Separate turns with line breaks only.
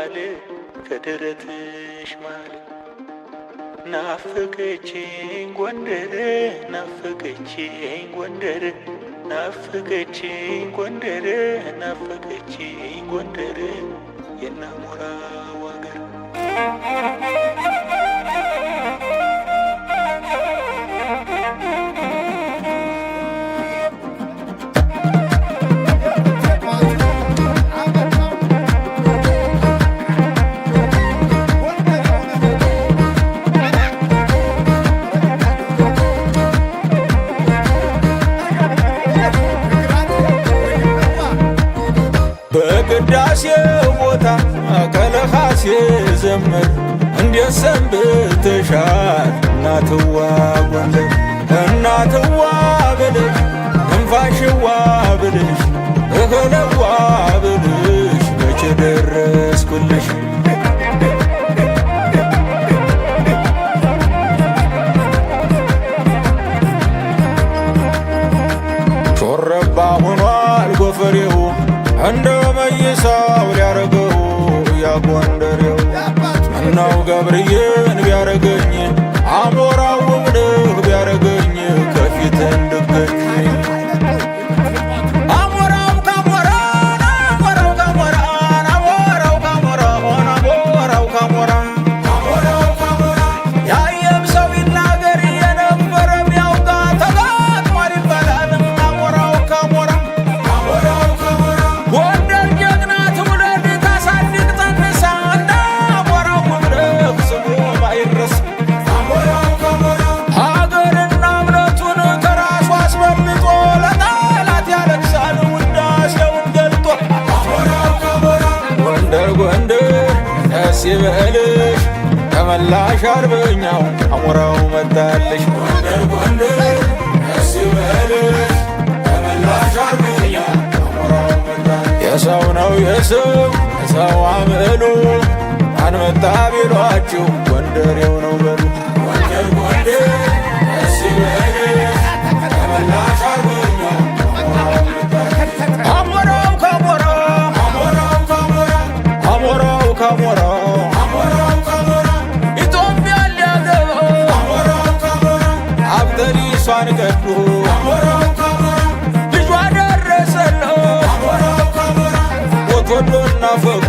ይወጣል ከደረትሽ መሃል። ናፍቀችኝ ጎንደር፣ ናፍቀችኝ ጎንደር፣ ናፍቀችኝ ጎንደር፣ ናፍቀችኝ ጎንደር፣ የናሞራው አገር።
በቅዳሴው ቦታ ቀለኻሴ ዘምር፣ እንዴት ሰንብተሻል እናትዋ ጎንደር? እናትዋ ብልሽ፣ ትንፋሽዋ ብልሽ፣ እህለዋ ብልሽ፣ መቼ ደረስኩልሽ? ሾረባ ሆኗል ጎፈሬው፣ እንደ መይሳው ሊያረገው ያጎንደሬው። ምነው ገብርዬን ቢያረገኝ፣ አሞራው ውብነህ ቢያረገኝ፣ ከፊት እንድገኝ። አሞራው ካሞራ፣ አሞራው ካሞራ፣ አሞራው ካሞራ፣ አሞራው ካሞራ፣ ያየም ሰው ይናገር፣ የነበረ ቢያውጋ፣ ተጋጥሟል ይባላል አሞራው ካሞራ። ጎንደር ጀግና ትውለድ ታሳድግ ጠንሳ፣ እንደ አሞራው ውብነህ ስሙ ማይረሳ። ሀገርና እምነቱን ከራሱ አስበልጦ ለጠላት ያለቅሳል ውዳሴውን ገልጦ። ጎንደር ጎንደር ደስ ይበልሽ፣ ተመላሽ አርበኛው አሞራው መጣልሽ። ጎንደር ጎንደር ደስ ይበልሽ፣ ተመላሽ አርበኛው አሞራው መጣልሽ። የሰው ነው የሰው የሰው አምሉ፣ አንመጣ ቢሏችሁ ጎንደሬው ነው በሉ። ጎንደር ጎንደር ደስ ይበልሽ፣ ተመላሽ አርበኛው አሞራው መጣልሽ። አሞራው ካሞራ፣ አሞራው ካሞራ፣ አሞራው ካሞራ፣ አሞራው ካሞራ፣ ኢትዮጵያን ሊያገባ አሞራው ካሞራ አብተሪሷን ቀዶ፣ አሞራው ካሞራ ልጇ ደረሰለው፣ አሞራው ካሞራ ሞት ወዶና ፈቅዶ።